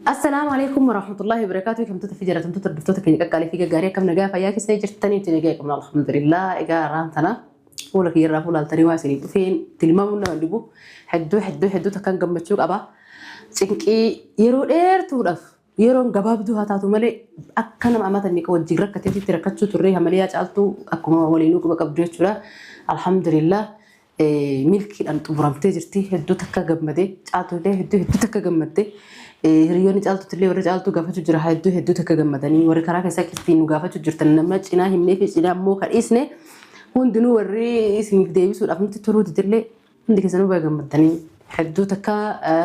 Assalaamu alaikum warahmatullahi wabarakatuh. Kamtoota fi jaallatamtoota hordoftoota keenya qaqqaalii fi gaggaarii, akkam nagaa fayyaa keessa jirtanii? Itti nagaa qabna, alhamdulillah. Egaa har'aan tana fuula kiyyarraa fuula altanii waa isinii dhufeen tilmaamuun nama dhibu. Hedduu hedduu hedduu takkaan gammachuu qaba. Cinqii yeroo dheertuudhaaf, yeroon gabaabduu haa taatu malee, akka nama amata meeqa wajjin rakkateetti rakkachuu turre hamaliyaa caaltuu akkuma waliinuu quba qabdu jechuudha. Alhamdulillah, milkiidhaan xumuramtee jirti. Hedduu takka gammadee, caaltuullee hedduu hedduu takka gammadde. Hiriyoonni caaltuutillee warri caaltuu gaafachuu jira hedduu hedduu takka gammadanii, warri karaa keessaa keessatti nu gaafachuu jirtan, nama cinaa himnee fi cinaa immoo kan dhiisne hundinuu, warri isiniif deebisuudhaaf nutti turuu didillee, hundi keessanuu baga gammaddanii. Hedduu takka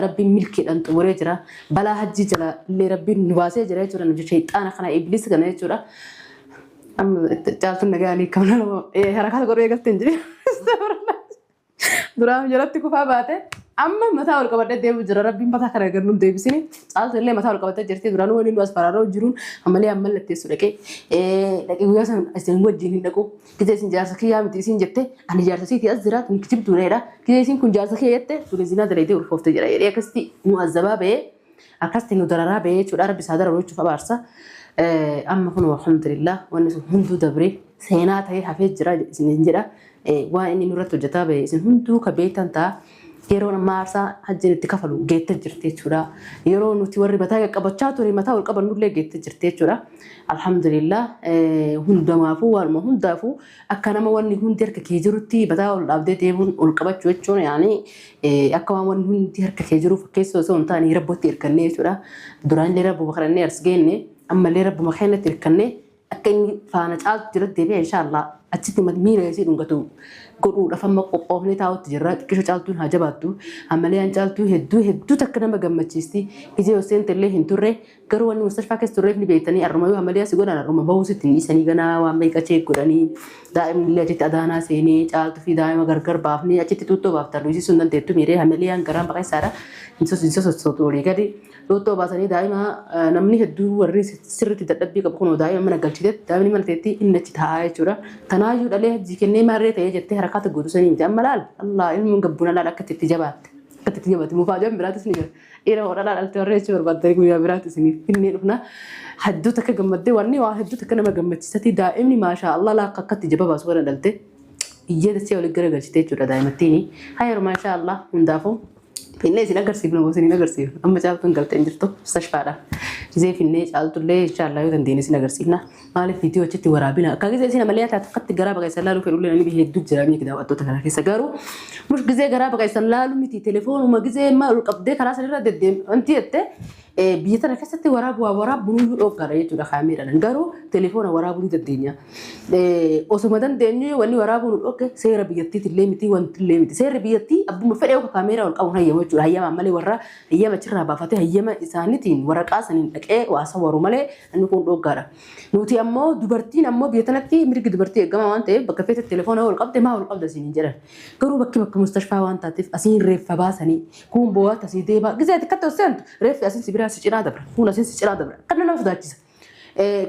rabbiin milkiidhaan xumuree jira. Balaa hajjii jala illee rabbiin nu baasee jira jechuudha. Nu shayxaana kana, ibliis kana jechuudha. Amma caaltuun nagaa kam nama harakaata godhuu eegalte hin jiru. Duraan jalatti kufaa baate, amma mataa ol qabadhee deemu jira. Rabbiin mataa kana gad nu deebisini. Caaltu illee mataa ol qabattee jirti. Duraan waliin nu as faraaroo jiruun ammallee amma mallatteessu dhaqee dhaqee guyyaa san isin wajjin hin dhaqu. Gizee isin jaarsa kiyyaa miti isin jette, ani jaarsa siiti as jira, tun kijibduudha. Gizee isin kun jaarsa kiyya jette, tun zinaa dalaydee ulfoofte jedha jedhee akkasitti nu azzabaa ba'ee, akkasitti nu dararaa ba'ee jechuudha. Rabbi isaa dararu jechuuf abaarsa. Amma kun alhamdulillah, wanni sun hunduu dabree seenaa ta'ee hafee jira isin jedha. Waan inni nurratti hojjetaa ba'e isin hunduu ka beektan ta'a. Yeroon amma aarsaa hajjiin itti kafalu geettee jirti jechuudha. Yeroo nuti warri mataa qaqqabachaa ture mataa ol qabannullee geettee jirti jechuudha. Alhamdulillah, hundamaafuu, waanuma hundaafuu, akka nama wanni hundi harka kee jirutti mataa ol dhaabdee deemuun ol qabachuu jechuun, yaani akka waan wanni hundi harka kee jiru fakkeessoo osoo hin taane, rabbootti hirkannee jechuudha. Duraan illee rabbuma kadhannee as geenne, ammallee rabbuma keenyatti hirkannee akka inni faana caaltu jiratti deebi'e, inshaallah, achitti miira isii dhungatu godhuudhaaf amma qophoofnee taa'utti jirra. Xiqqisho caaltuun haa jabaattu. Ammallee an caaltuu hedduu hedduu takka nama gammachiisti. Gizee hoseente illee hin turre. Garuu wanni mustashfaa keessa turreef ni beektanii, arruma yoo ammallee asii godhan arruma bahuu sitti hin dhiisanii, ganaa waan meeqa check godhanii, daa'imni illee achitti adaanaa seenee, caaltuu fi daa'ima gargar baafnee achitti xuuxxoo baaftan luisii sun dandeettu miiree amaliyaan garaan baqeessaadha. Hin sosossootu olii gadi. Xuuxxoo baasanii daa'ima namni hedduu warri sirriitti dadhabbii qabu kunoo daa'ima mana galchite, daa'imni mana teetti, inni achi taa'aa jechuudha. Tanaayyuu dhalee hajjii kennee maarree ta'ee jettee harakaata gootu sanii miti. Amma laal Allah, ilmuun gabbuna laal akka itti jabaatte. Akka itti jabaatte mufaajaan biraatis ni jira. Dhiira hoo dhalaa dhalte warri jechuu barbaaddanii guyyaa biraatti isiniif finnee dhufna. Hedduu takka gammaddee, wanni waa hedduu takka nama gammachiisati, daa'imni maashaa Allah laakka akka itti jaba baasu kana dhalte. Iyyee dachee walitti garagalchite jechuudha daa'imattiini. Hayyaru, maashaa Allah, hundaafuu. Finnee isin agarsiifna moo isin hin agarsiifna? Amma caaltuun galtee hin jirtu mustashfaadha. Gizee finnee caaltullee inshaallah yoo dandeenye isin agarsiifna. Maaliif viidiyoo achitti waraabina? Akka gizee isin amalee taatu akkatti garaa baqeessan laaluu fedhullee namni hedduu jira miti daawwattoota kana keessa. Garuu mush gizee garaa baqeessan laaluu miti, telefoonuma gizee maal ol qabdee karaa sanirra deddeem wanti jette, biyya tana keessatti waraabu waa waraabuun iyyuu dhooggaadha jechuudha kaameeraadhaan. Garuu telefoona waraabuu ni dandeenya. Osuma dandeenyu wanni waraabuu nu dhookke seera biyyattiitti illee miti, wanti illee miti. Seerri biyyattii abbuma fedhe akka kaameeraa ol qabu hayyamu jechuudha. Hayyamaan malee, warra hayyama achirraa baafatee hayyama isaaniitiin waraqaa saniin dhaqee waa sawaru malee inni kun dhooggaadha. Nuti ammoo dubartiin ammoo biyya tanatti mirgi dubartii eegama waan ta'eef, bakka feete telefoona ol qabde maa ol qabda isiniin jedhan. Garuu bakki bakka mustashfaa waan taateef asiin reeffa baasanii kun bo'aa tasii deemaa gizee ati akkatti ol seentu reeffi asiin si biraa si cinaa dabra, kun asiin si cinaa dabra, kan nama sodaachisa.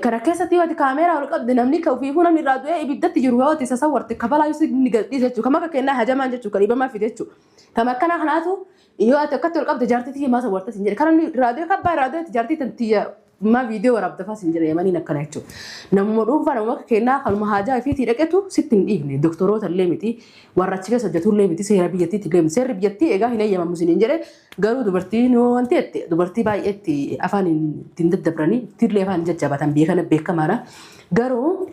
Kana keessatti yoo ati kaameeraa ol qabde, namni ka ofiifuu namni irraa du'ee ibiddatti jiru yoo ati isa sawwarte, kabalaa yoo inni gad dhiisa jechuudha. Kam akka kennaa hajamaan jechuudha, kan dhiibamaa fide jechuudha. Kam akkana kanaatu yoo ati akkatti ol qabde, jaartii tiyya maa sawwarte sin jedhe. Kan namni irraa du'e kabbaa irraa du'e, jaartii tan tiyya maa viidiyoo waraabda fa'aa sin jedhe. Yamaniin akkana jechuudha. Namuma dhuunfaa, namuma akka kennaa kanuma haajaa ifiitii dhaqetu sitti hin dhiifne, doktoroota illee miti, warra achi keessa hojjetu illee miti, seera biyyattiitti illee miti. Seerri biyyattii egaa hin eeyyamamu isiniin jedhe. Garuu dubartiin yoo wanti jette, dubartii baay'eetti afaan ittiin daddabranii ittiillee afaan hin jajjabatan, biyya kana beekamaadha. Garuu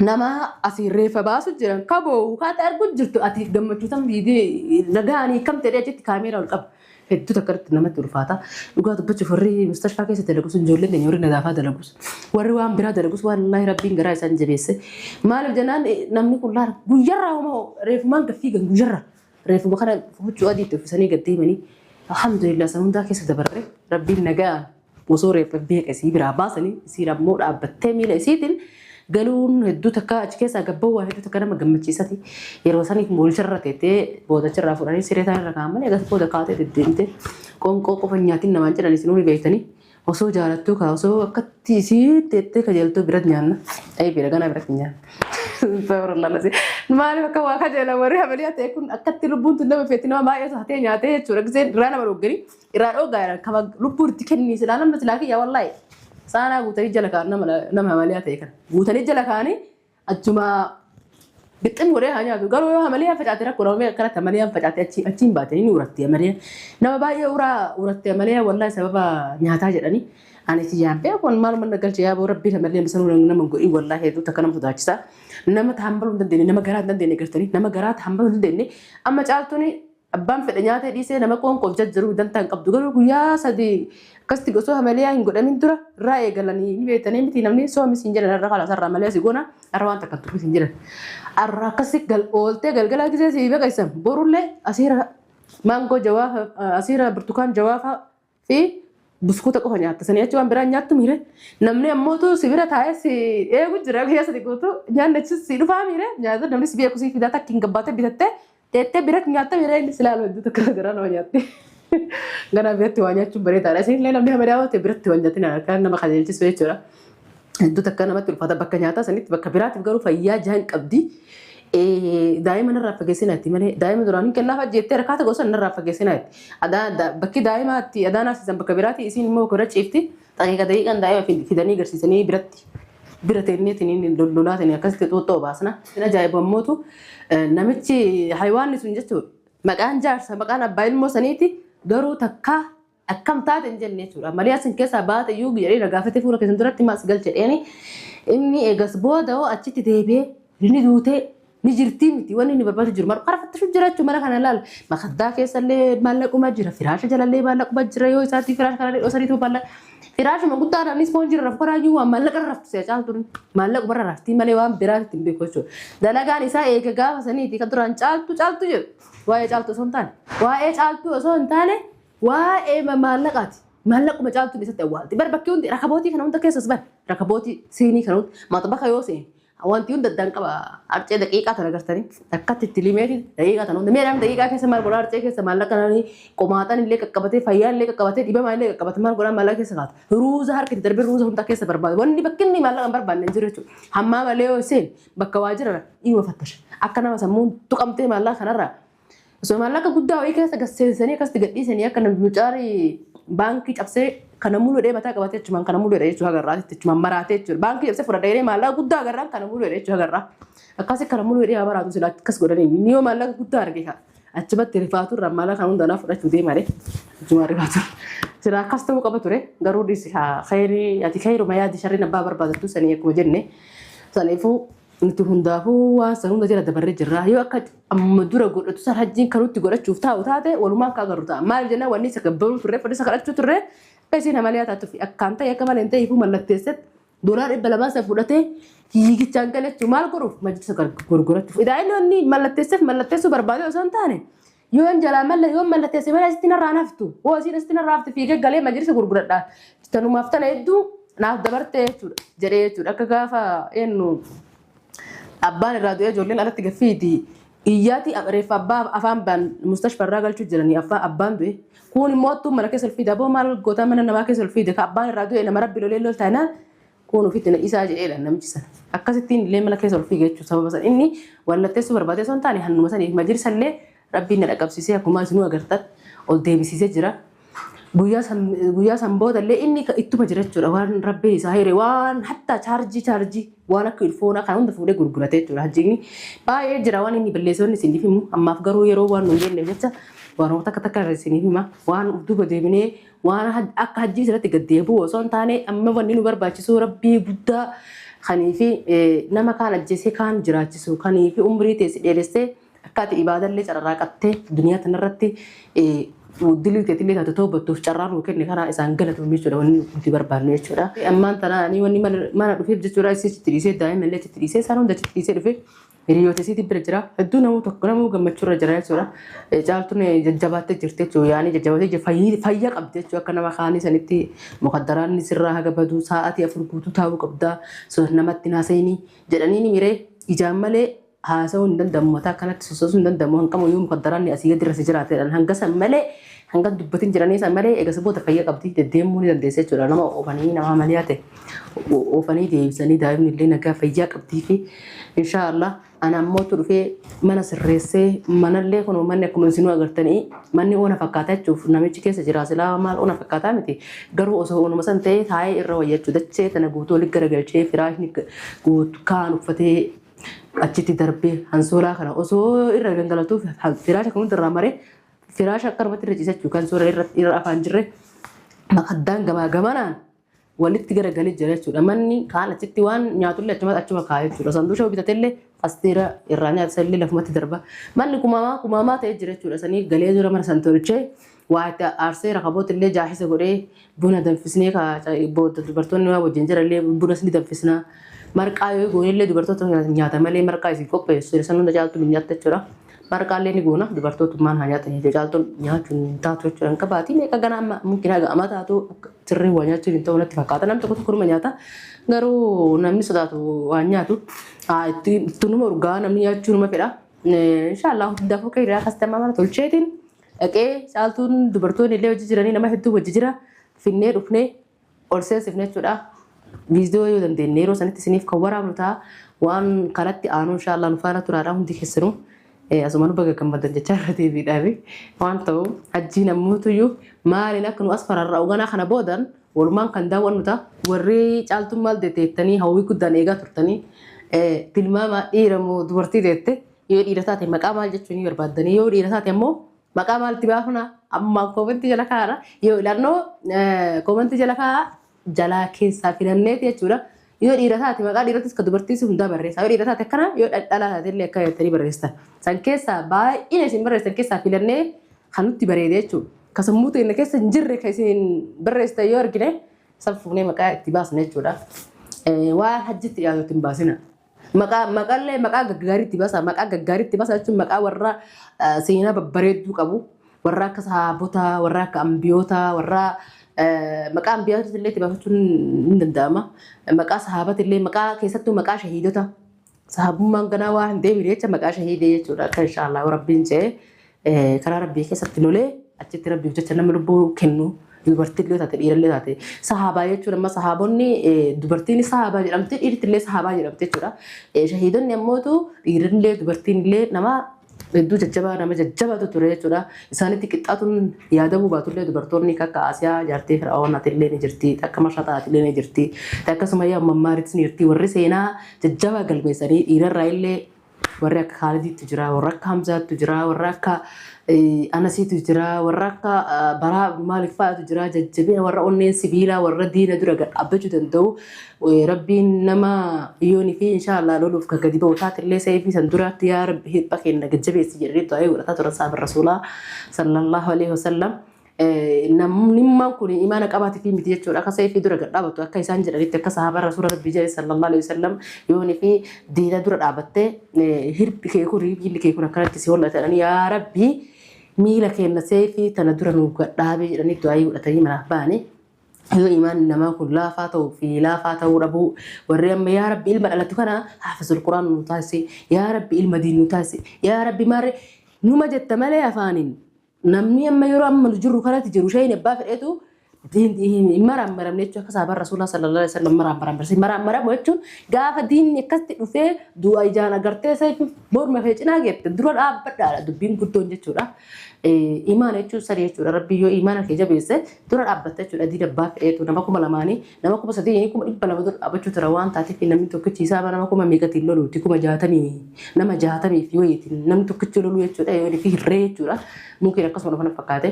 nama asii reeffa baasu jiran kaboo kaata argu jirtu, ati gammachuu tan viidiyoo nagaanii kam ta'ee achitti kaameeraa ol qaba. Hedduu takka irratti namatti ulfaata. Dhugaa dubbachuuf, warri mustashfaa keessa dalagus, ijoolleen keenya warri nadaafaa dalagus, warri waan biraa dalagus, wallaahi rabbiin garaa isaan jabeesse. Maaliif jennaan, namni kun laala guyyarraa homaa reefumaan gaffiigan, guyyarraa reefuma kana huccuu adii itti uffisanii gad deemanii. Alhamdulillah, san hundaa keessa dabarre, rabbiin nagaa osoo reeffa beeka isii biraa baasanii isiin ammoo dhaabbattee miila isiitiin galuun hedduu takka achi keessaa gabbawaa hedduu takka nama gammachiisati. Yeroo saniif moolcharra teettee boodacharraa fudhanii siree isaan irra kaa'an malee, agas booda kaatee deddeemte qoonqoo qofa nyaatiin namaan jedhan isin hundi beektanii. Osoo jaalattuu kaa osoo akkatti isii teettee kajeeltuu biratti nyaanna. Ayii bira ganaa biratti nyaanna. Maaliif akka waa kajeela warri hamaliyaa ta'e kun akkatti lubbuun tun nama feeti nama baay'eetu hatee nyaatee jechuudha. Giseen irraa nama dhogganii irraa dhoggaa jedhan kama lubbuu itti kennii silaa nama silaa kiyya wallaahi. Saanaa guutanii jala kaa'an nama hamaliyaa ta'e kana. Guutanii jala kaa'anii achuma bixxim godhee haa nyaatu. Garuu yoo hamaliyaan facaate rakkoo nama meeqa akkanatti hamaliyaan facaate achi achiin baate ni uratti hamaliyaan. Nama baay'ee uraa uratte hamaliyaan wallaahi sababa nyaataa jedhanii. Ani kiyyaan beeku ani maaluma na galche yaaboo rabbiin hamaliyaan bisanuu nama hin godhin wallaahi hedduu takka nama sodaachisa. Nama tahambaluu hin dandeenye nama garaa hin dandeenye gartanii nama garaa tahambaluu hin dandeenye amma caaltuuni Abbaan fedhe nyaatee dhiisee nama qoonqoof jajjaru dantaa hin qabdu. Garuu guyyaa sadii akkasitti osoo hamaliyaa hin godhamin dura irraa eegalanii ni beektanii miti namni soomi siin jedhan irra kalaas irraa malee si goona irra waan takka turre siin jedhan. Arra akkasi gal ooltee galgala gisee si baqaysan borullee asiira maangoo jawaafa asiira burtukaan jawaafa fi buskuuta qofa nyaatta. Sanii achi waan biraa hin nyaattu miire. Namni ammootu si bira taa'ee si eegu jira guyyaa sadi guutuu nyaanni achi si dhufaa miire. Nyaata namni si beeku si fidaa takki hin gabbaatee bitattee teettee biratti nyaatta miire inni si ilaalu hedduu takka garaa nama nyaatti. Ganaa biratti waa nyaachuun bareedaadha. Isin illee namni hamadaa yoo ta'e biratti waan nyaatin kan nama qajeelchisu jechuudha. Hedduu takka namatti ulfaata bakka nyaataa sanitti bakka biraatiif garuu fayyaa jahan qabdi. Daa'ima narraa fageessinaatti malee daa'ima duraan hin kennaaf ajjeettee rakkaata gosa narraa fageessinaatti. Bakki daa'imaatti adaa naasisan bakka biraati isiin immoo bakka bira ciifti daqiiqa daqiiqaan daa'ima fidanii agarsiisanii biratti bira teenneetiin lollolaatiin akkasitti xuuxxoo baasna. Ajaa'iba ammootu namichi hayiwaanni sun jechuudha. Maqaan jaarsa maqaan abbaa ilmoo saniiti garuu takkaa akkam taate hin jenne jechuudha. Malee asin keessaa baate iyyuu jedhee na gaafate fuula keessan duratti maas galche jedheeni. Inni eegas booda hoo achitti deebi'ee ni duutee ni jirtii miti wanni inni barbaadu jiru. Maal qara fattashu jira jechuudha mana kana laal. Makaddaa keessallee maallaquma jira firaasha jalallee maallaquma jira yoo isaatii firaasha kanallee dhosaniitu maallaqa. Firaashuma guddaa namni ispoonjii irra rafu kanaayyuu waan maallaqa irra raftu si'a caaltu maallaquma irra raftii malee waan biraatti hin beeku jechuudha. Dalagaan isaa eega gaafa saniiti kan duraan caaltu caaltu jedhu waa'ee caaltu osoo hin taane waa'ee caaltuu osoo hin taane Waa'ee maallaqaati. Maallaquma caaltuun isatti awwaalti. Bar bakki hundi rakabootii kana hunda keessas bar rakabootii siinii kana hunda maxbaka yoo seene wanti hunda addaan qaba arcee daqiiqaa tana gartanii akkatti itti limeeti daqiiqaa tana hunda meedhaan daqiiqaa keessa maal godhaa arcee keessa maallaqa nani qomaaxan illee qaqqabatee fayyaa illee qaqqabatee dhibamaa illee qaqqabate maal godhaa maallaqa keessa kaata ruuza harka itti darbee ruuza hunda keessa barbaada wanni bakki inni maallaqa hin barbaanne hin jiru jechuudha hammaa malee yoo seene bakka waajjira dhiyoo fattasha akka nama sammuun tuqamtee maallaqa kanarraa Osoo maallaqa guddaa wayii keessa gad seensanii akkasitti gad dhiisanii akka namni mucaari baankii cabsee kana mulu mataa qabatee achumaan kana mulu jechuudha haga irraatitti achumaan maraatee jechuudha. Baankii cabsee fudhadha jedhee maallaqa guddaa agarraan kana mulu jechuudha haga irraa. Akkasii kana mulu jedhee haa maraatu sila akkas godhanii inni yoo maallaqa guddaa arge kaa achumatti rifaatu irraa maallaqa kana hundanaa fudhachuu deema jedhee achumaan rifaatu. Sila akkas ta'uu qaba ture garuu dhiisi haa khayrii ati khayruma yaadi sharriin abbaa barbaadattu sanii akkuma jenne saniifuu Nuti hundaafuu waan san hunda jala dabarree jirra. Yoo akka amma dura godhatu san hajjiin kan nutti godhachuuf taa'u taate walumaan akka agarru ta'a. Maal jennaan wanni isa gabbaruu turre wanni isa kadhachuu turre akka isiin hamaliyaa taatuuf akkaan ta'e akka malee hin ta'eefuu mallatteessetti doolaara 200 san fudhatee fiigichaan galachuu maal godhuuf majlisa gurgurachuuf. Idaa inni wanni mallatteesseef mallatteessuu barbaade osoo hin taane yoon jalaa malla yoon mallatteesse malee asitti narraa naftu. Hoo isiin asitti narraa hafte fiigee galee majlisa gurguradha. Tanumaaf tana hedduu naaf dabarte jechuudha jedhee jechuudha. Akka gaafa eenyu abbaan irraa du'ee ijoolleen alatti gaffiiti. Iyyaati reeffa abbaa afaan baan mustashfa irraa galchuu jiranii abbaa abbaan du'e. Kuun immoo attuu mana keessa ol fiida aboo maal gootaa mana namaa keessa ol fiide ka abbaan irraa du'e nama rabbi lolee lol taanaan kuun ofitti na dhiisaa jedheedha namichi sana. Akkasittiin illee mana keessa ol fiige jechuudha sababa sana inni wallatteessuu barbaadee osoo hin taane hannuma saniif majlisa illee rabbiin na dhaqqabsiisee akkuma isinuu agartan ol deebisiisee jira. Guyyaa san booda illee inni ittuma jira jechuudha waan rabbiin isaa hire waan hatta chaarjii chaarjii waan akka ilfoonaa kana hunda fuudhee gurgurate jechuudha hajjiin baay'ee jira waan inni balleessoonni isiniif himu ammaaf garuu yeroo waan nu hin geenyeef jecha waan takka takka irra isiniif hima waan of duuba deebinee waan akka hajjii irratti gad deebi'u osoo hin taane amma wanni nu barbaachisu rabbii guddaa kanii fi nama kaan ajjeesee kaan jiraachisu kanii fi umrii teessi dheeressee akka ati ibaadallee carraaqattee duniyaa tanarratti dilii teetillee taate toobattuuf carraa nuu kenne kanaa isaan galatoomii jechuudha wanni nuti barbaannu jechuudha. Ammaan tana ani wanni mana dhufeef jechuudha isii itti dhiisee daa'ima illee itti dhiisee isaan hunda itti dhiisee dhufe hiriyoota isiitti bira jira hedduu namuu tokko namuu gammachuurra jira jechuudha. Caaltuun jajjabaattee jirti jechuudha yaani jajjabaatee jirti fayyaa qabdi jechuudha akka nama kaanii sanitti mukaddaraan sirraa haga baduu sa'aatii 4 guutuu taa'uu qabda namatti naasayinii jedhanii ni miree ijaan malee haasa'uu hin danda'amu mataa akkanatti sosoosuu hin danda'amu hanqama yoo mukaddaraan asii gadi irra si jiraate jedhan hanga san malee Hanga dubbatin jiranii san malee eegas booda fayya qabdi deddeemuu ni dandeessa jechuudha. Nama oofanii nama malee ta'e oofanii deebisanii daa'imni illee nagaa fayyaa qabdii fi inshaallah ana ammootu dhufee mana sirreessee manallee kun manni akkuma isinuu agartanii manni ona fakkaata jechuuf namichi keessa jira silaa maal ona fakkaataa miti garuu osoo onuma san ta'ee taa'ee irra wayya jechuudha. Dachee tana guutuu walitti garagalchee firaashni guutuu kaan uffatee achitti darbee hansoolaa kana osoo irra gangalatuuf firaasha kan hundarraa maree firaasha akkanumatti irra ciisa jechuudha. Kan suura irra afaan jirre makaddaan gamaa gamanaan walitti garagalee jira jechuudha. Manni kaan achitti waan nyaatullee achuma achuma kaa'ee jechuudha. Sanduuqa bitatellee asteera irraa nyaata illee lafumatti darba. Manni kumamaa kumamaa ta'ee jira jechuudha. Sanii galee dura mana san tolchee waa itti aarsee rakaboota illee jaahisa godhee buna danfisnee booda dubartoonni waa wajjin jirallee bunas ni danfisna. Marqaa yoo goonellee dubartoota nyaata malee marqaa isin qopheessu san hunda caaltu ni nyaatta jechuudha. Marqaallee ni goona dubartootummaan haa nyaatan jechuudha. Caaltuun nyaachuun hin taatu jechuudha. Hin qabaati meeqa ganaa amma mumkin haga amma taatu sirrii waa nyaachuun hin ta'u natti fakkaata. Namni tokko tokko numa nyaata garuu namni sodaatu waan nyaatu itti numa urgaa namni nyaachuu numa fedha. Inshaallah hundaafuu kee kastamaa mana tolcheetiin dhaqee caaltuun dubartoonni illee hojii jiranii nama hedduu hojii jira finnee dhufnee ol seensifne jechuudha. Viidiyoo yoo dandeenye yeroo sanitti isiniif kan waraabnu ta'a. Waan kanatti aanu inshaallah nu faana turaadha hundi keessanuu. Asuma nu baga gammadan jechaa irra deebiidhaafi waan ta'u hajjiin ammuutuyyuu maaliin akka nu as fararra'u ganaa kana boodan walumaan kan daawwannu ta'a. Warri caaltuun maal deetteettanii hawwii guddaan eegaa turtanii tilmaama dhiira moo dubartii deette yoo dhiira taate maqaa maal jechuun barbaaddanii yoo dhiira taate ammoo maqaa maalitti baafna ammaan koomentii jala kaa'aadha. Yoo ilannoo koomentii jala kaa'aa jalaa keessaa filanneeti jechuudha. Yoo dhiira taate maqaa dhiiratis ka dubartiis hundaa barreessa. Yoo dhiira taate akkana yoo dhalaa taate illee akka jettanii barreessitan. San keessaa baay'ina isin barreessitan keessaa filannee kan nutti bareede jechuudha. Ka sammuu teenya keessa hin jirre kan isin barreessitan yoo argine san fuunee maqaa itti baasna jechuudha. Waan hajjitti dhiyaatu itti hin baasina. Maqaa maqallee maqaa gaggaarii itti baasa. Maqaa gaggaarii itti baasa jechuun maqaa warra seenaa babbareedduu qabu. Warra akka sahaabotaa, warra akka ambiyootaa, warra maqaa ambiyootaa illee itti baafachuun ni danda'ama. Maqaa sahaabati illee maqaa keessattuu maqaa shahiidota. Sahaabummaan ganaa waan hin deebine jecha maqaa shahiidee jechuudha. Akka inshaallah rabbiin jedhee karaa rabbii keessatti lolee achitti rabbiif jecha nama lubbuu kennu dubartillee taate dhiirallee taate sahaabaa jechuun amma sahaabonni dubartiin sahaabaa jedhamti dhiirtillee sahaabaa jedhamti jechuudha. Shahiidonni ammootu dhiirillee dubartiinillee nama hedduu jajjabaa nama jajjabaatu ture jechuudha. Isaanitti qixxaatuun yaadamuu baatullee dubartoonni akka Asiyaa jaartii Fir'aawnaatillee ni jirti, akka Mashaxaatillee ni jirti, akkasuma yaa Mammaarittis ni jirti. Warri seenaa jajjabaa galmeessanii dhiirarraa illee warri akka Khaalidiitu jira, warri akka Hamzaatu jira, warri akka Anasiitu jira, warri akka Baraa Maalik fa'aatu jira. Jajjabina warra onneen sibiilaa warra diina dura gad dhaabbachuu danda'u. Rabbiin nama yoonii fi inshaallah loluuf kan gadi ba'u taatillee seefii san duraatti yaa Rabbi hirpha keenya gad jabeessi jedhanii du'aa godhataa turan sahaaba Rasuulaa sallallahu alaihi wasallam. Namnimmaan kun imaana qabaatee fi miti jechuudha. Akka seefii dura gad dhaabatu akka isaan jedhanitti akka sahaaba Rasuula Rabbii jedhe sallallahu alaihi wasallam yoonii fi diina dura dhaabattee hirphi kee kun miilli kee kun akkanatti si hollata jedhanii yaa Rabbii miila keenya seefii tana dura nu gad dhaabee jedhanii du'aa godhatanii manaaf ba'anii. Yoo imaanni namaa kun laafaa ta'uu fi laafaa ta'uu dhabuu warri amma yaa Rabbi ilma dhalatu kana haafizul Quraan nu taasisi, yaa Rabbi ilma diin nu taasisi, yaa Rabbi maarree numa jetta malee afaaniin namni amma yeroo amma nu jirru kanatti jiru shayeen abbaa fedheetu hin maraammaramne jechuun akka sahaabaan rasuulaa sallallahu alaihi wasallam maraammaramne maraamaramu jechuun gaafa diinni akkasitti dhufee du'a ijaan agartee sayfi morma kee cinaa geette dura dhaabbadhaadha dubbiin guddoon jechuudha. Imaana jechuun sadi jechuudha. Rabbi yoo imaana kee jabeesse dura dhaabbatta jechuudha. Diina abbaa fedheetu nama 2000 nama 3000 200,000 dura dhaabbachuu tura waan taateef namni tokkichi isaa nama kuma meeqatiin loluuti 60,000 nama 60 fi wayiitiin namni tokkichi loluu jechuudha. Yoo fi hirree jechuudha. Mukeen akkasuma dhufan fakkaate.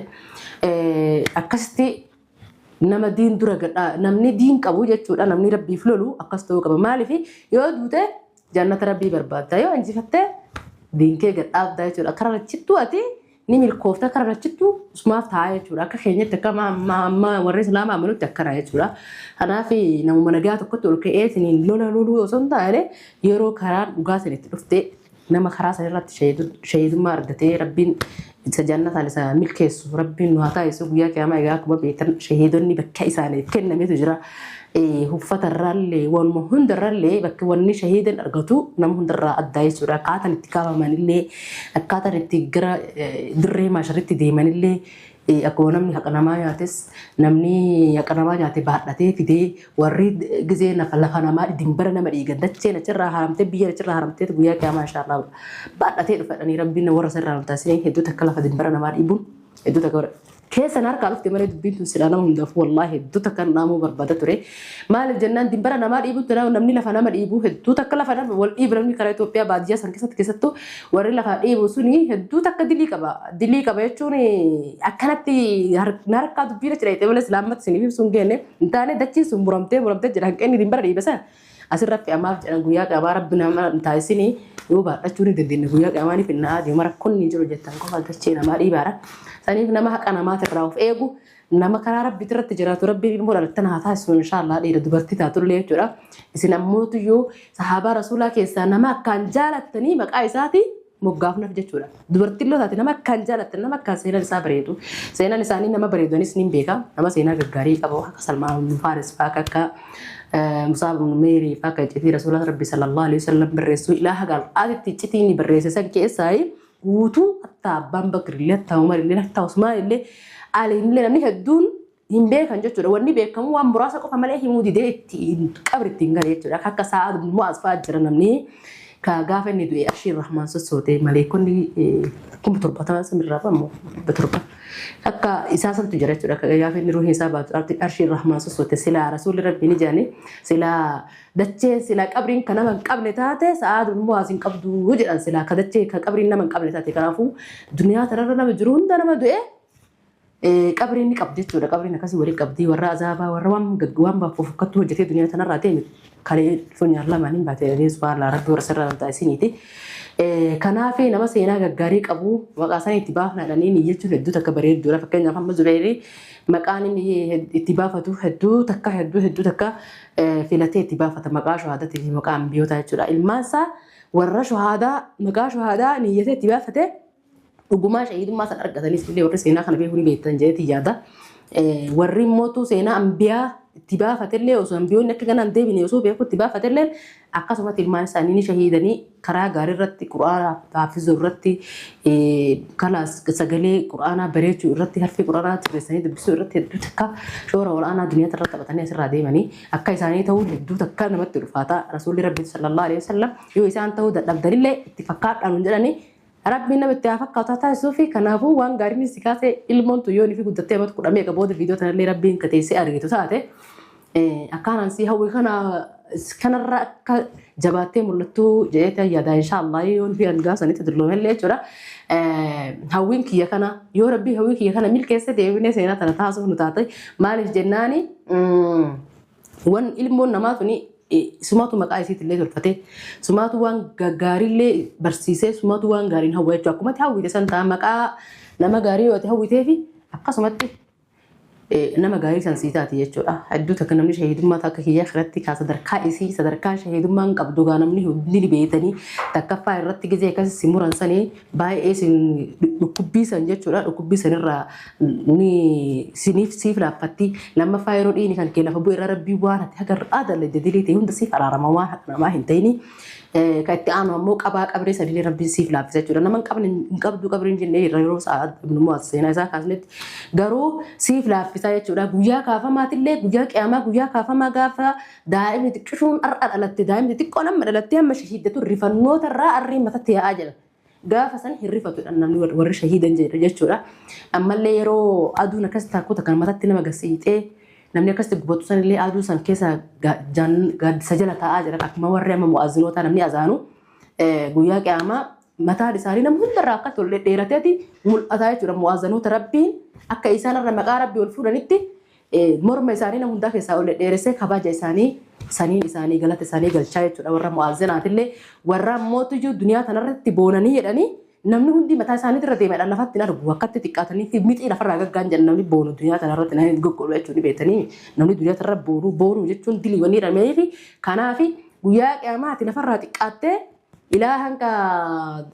Akkasitti nama diin dura gadhaa namni diin qabu jechuudha. Namni rabbiif lolu akkas ta'uu qaba. Maaliif yoo duute jannata rabbii barbaadda yoo injifatte diin kee gad dhaabda jechuudha. Karaa lachittuu ati ni milkoofta karaa lachittuu usumaaf ta'a jechuudha. Akka keenyatti akka amma warri islaamaa amanutti akkana jechuudha. Kanaaf namuma nagaa tokkotti ol ka'ee isiniin lola loluu osoo hin taane yeroo karaan dhugaa isinitti dhufte nama karaa san irratti shahiidummaa argatee rabbiin isa jannataan isa milkeessu rabbiin nu haa taasisu guyyaa qiyaamaa egaa akkuma beektan shahiidonni bakka isaaniif kennametu jira. Uffata irraallee waanuma hundarraallee bakki wanni shahiidan argatu nama hundarraa addaa jechuudha. Akkaataan itti kaafamanillee akkaataan itti gara dirree maasharitti deemanillee Akkuma namni haqa namaa nyaates, namni haqa namaa nyaate baadhatee fidee, warri gizee lafa namaa dimbara nama dhiigan dacheen achirraa haramtee, biyya achirraa haramtee guyyaa qiyaamaa inshaallah baadhatee dhufa jedhanii. Rabbiin warra sirraa nu taasisee. Hedduu takka lafa dimbara namaa dhiibuun hedduu takka keessan harkaa dhufte malee, dubbiin tun silaa nama hundaafuu wallaahi hedduu takka naamuu barbaada ture. Maaliif jennaan, dimbara namaa dhiibutti namni lafa nama dhiibu hedduu takka lafa nama wal dhiibu. Namni karaa Itoophiyaa baadiyyaa san keessatti, keessattuu warri lafa dhiibu suni hedduu takka dilii qaba. Dilii qaba jechuun akkanatti harkaa dubbiin achi dhayxee malee silaammatti isiniif ibsuu hin geenne. Hin taane, dachiin sun muramtee muramtee jira, hanqinni dimbara dhiibe sana asirra fe'amaaf jedhan. Guyyaa qiyaamaa Rabbi nama hin taasisinii yoo baadhachuu ni dandeenya, guyyaa qiyaamaa ni finna adeema. Rakkoon ni jiru jettan qofa dachee namaa dhiibaadha. Saniif nama haqa namaatirraa of eegu, nama karaa Rabbiitti irratti jiraatu, Rabbiin ilmoo dhalattan haa taasisu inshaallah, dhiira dubartii taatullee jechuudha. Isin ammootuyyuu sahaabaa Rasuulaa keessaa nama akkaan jaalattanii maqaa isaati moggaafnaf jechuudha. Dubartiin loo taate, nama akkaan jaalattan, nama akkaan seenaan isaa bareedu. Seenaan isaanii nama bareedanis ni beeka. Nama seenaa gaggaarii qabu akka Salmaan Faaris fa'aa, akka Musaab ibn Umayrii fa'aa, akka iccitii Rasuula Rabbi sallallahu alaihi wasallam barreessuu ilaa haga har'aatitti iccitii inni barreesse san keessaa guutuu, hatta Abbaan Bakr illee, hatta Umar illee, hatta Usmaan illee, Ali illee, namni hedduun hin beekan jechuudha. Wanni beekamu waan muraasa qofa malee himuu didee itti qabri ittiin gale jechuudha. Akka Sa'ad ibn Mu'az fa'aa jira, namni ka gaafa inni du'e arshiin Rahmaan sossootee maleekonni 70,000 samirraa ammoo 700 akka isaa santu jira jechuudha. Akka gaafa inni ruuhiin isaa baatu arshiin Rahmaan sossoote, silaa Rasuulli Rabbii ni jedhani, silaa dachee, silaa qabriin kan nama hin qabne taate, Sa'ad ibn Mu'az hin qabdu jedhan, silaa ka dachee ka qabriin nama hin qabne taate. Kanaafuu duniyaa tanarra nama jiru hunda, nama du'e qabriin ni qabdi jechuudha. Qabriin akkasii waliin qabdi. Warra azaabaa, warra waan fofokkattuu hojjetee duniyaa tanarraa deeme kalee funyaan lamaan hin baate jedhanii, subhaanallah, Rabbi warra sirraa taasisiniiti. Kanaaf nama seenaa gaggaarii qabu maqaa isaanii itti baafna jedhanii niyyachuun hedduu takka bareedduudha. Fakkeenyaaf amma Zubeerii maqaan inni itti baafatu hedduu takka hedduu hedduu takka filatee itti baafata, maqaa shuhaadatii fi maqaa ambiyootaa jechuudha. Ilmaan isaa warra shuhaadaa maqaa shuhaadaa niyyatee itti baafate, dhugumaa shahiidummaa san argatanis illee warri seenaa kana beekuu ni beektan jedheeti yaada. Warri immoo seenaa ambiyaa itti baafatellee, osoo ambiyoonni akka kanaan deebine osoo beeku itti baafatellee, akkasumatti ilmaan isaanii ni shahiidanii karaa gaarii irratti, Qur'aana haafizuu irratti, kalaas sagalee Qur'aanaa bareechuu irratti, harfii Qur'aanaa sirreessanii dubbisuu irratti hedduu takka shoora ol'aanaa duniyaa irratti taphatanii asirraa deemanii, akka isaanii ta'uun hedduu takka namatti ulfaata. Rasuulli Rabbi sallallahu alaihi wasallam yoo isaan ta'uu dadhabdanillee itti fakkaadhaan jedhanii, Rabbiin nama itti haa fakkaatu taasisuu fi kanaafuu waan gaariin si kaasee ilmoon tun yoo fi guddattee amata kudha meeqa booda viidiyoo tanallee Rabbiin ka teessee argitu taate, akkaanaan si hawwi kana kanarra akka jabaattee mul'attuu jedheetti yaada inshaallah, yoo fi hangaa sanitti dulloomellee jechuudha. Hawwiin kiyya kana yoo Rabbii hawwii kiyya kana milkeesse, deebinee seenaa tana taasisuuf nu taate. Maaliif jennaani, wan ilmoon namaa tuni sumaatu maqaa isiitillee tolfate, sumaatu waan gaggaarillee barsiisee, sumaatu waan gaariin hawwa jechuudha. Akkumatti hawwite san ta'a. Maqaa nama gaarii yoo ati hawwitee fi akkasumatti nama gaarii san sii taati jechuudha. Hedduu takka namni shahiidummaa takka kiyya irratti kaa sadarkaa isii, sadarkaa shahiidummaan qabdu gaa namni hundi ni beetanii. Takkaffaa irratti gizee akkas si muran sanii baay'ee sin dhukkubbii san jechuudha. Dhukkubbii sanirraa ni siniif siif laaffatti. Lammaffaa, yeroo dhiini kan kee lafa bu'e irraa Rabbii waan ati haga irraa dalagde dilii ta'e hunda siif araarama, waan haqa namaa hin ta'ini. Kan itti aanu ammoo qabaa qabree sadiilee Rabbiin siif laaffisa jechuudha. Nama hin qabne hin qabdu qabriin jennee yeroo Sa'ad ibn Mu'aaz seenaa isaa kaasnetti, garuu siif laaffisa jechuudha. Guyyaa kaafamaatillee, guyyaa qiyaamaa, guyyaa kaafamaa, gaafa daa'imni xiqqishuun har'a dhalatte, daa'imni xiqqoon amma dhalattee amma shahiiddatu rifannoota irraa arrii matatti yaa'aa jira. Gaafa san hin rifatudha namni warri shahiidan jedhu jechuudha. Ammallee yeroo aduun akkas takkuu takka matatti nama gasiixee namni akkasitti gubatu sanillee, aduu san keessa gaaddisa jala taa'aa jira. Akkuma warri amma mu'azzinoota namni azaanu guyyaa qiyaamaa mataan isaanii nama hundarraa akka tole dheerateeti mul'ataa jechuudha. Mu'azzinoota Rabbiin akka isaan irra maqaa Rabbii ol fuudhanitti morma isaanii nama hundaa keessaa ol dheeressee kabaja isaanii saniin isaanii galata isaanii galchaa jechuudha. Warra mu'azzinaatillee, warra ammootuyyuu duniyaa tanarratti boonanii jedhanii namni hundi mataa isaanii irra deemadha lafatti hin argu, akkatti xiqqaatanii fi mixii lafarraa gaggaan jedhan. Namni boonu duniyaa tanarratti namni goggodhu jechuun ni beektanii, namni duniyaa tanarra boonu boonu jechuun diliiwwan jedhamee fi kanaaf guyyaa qiyaamaati lafarraa xiqqaattee ilaa hanga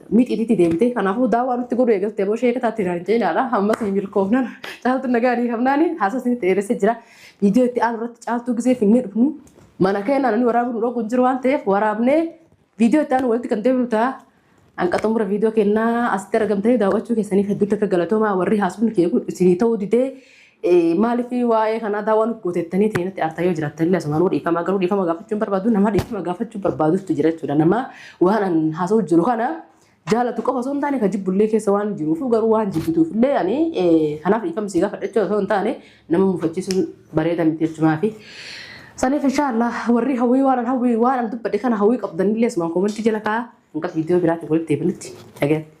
mixiititti deebite. Kanaafuu daawwaa nutti godhu eegaltee boo sheeka taatti naan jeenaadha. Ammas hin milkoofnan Caaltu nagaa ni qabnaani haasa isinitti dheeressee jira. Viidiyoo itti aanu irratti Caaltuu gisee finnee dhufnu, mana keenyaa namni waraabuu nu dhoogu hin jiru waan ta'eef, waraabnee viidiyoo itti aanu walitti kan deebinu ta'a. Hanqa xumura viidiyoo kennaa asitti argamtanii daawwachuu keessaniif hedduu takka galatoomaa. Warri haasofni kee kun isinii ta'uu didee, maaliif waa'ee kanaa daawwaan gootettanii ta'inatti aartaa yoo jiraattanillee asumaanuu dhiifama. Garuu dhiifama gaafachuun barbaadu, nama dhiifama gaafachuu barbaadutu jira jechuudha. Nama waan an haasa'u jiru kana jaalatu qofa osoo hin taane ka jibbullee keessa waan jiruuf, garuu waan jibbituuf illee ani kanaaf dhiifama si gaafadha jechuudha osoo hin taane nama mufachiisuun bareeda miti jechumaafi. Saniif inshaallah warri hawwii waan hawwii waan an dubbadhe kana hawwii qabdanillee asumaan koomentii jala kaa'aa. Hanqa viidiyoo biraatiin walitti deebinutti dhaga'atti.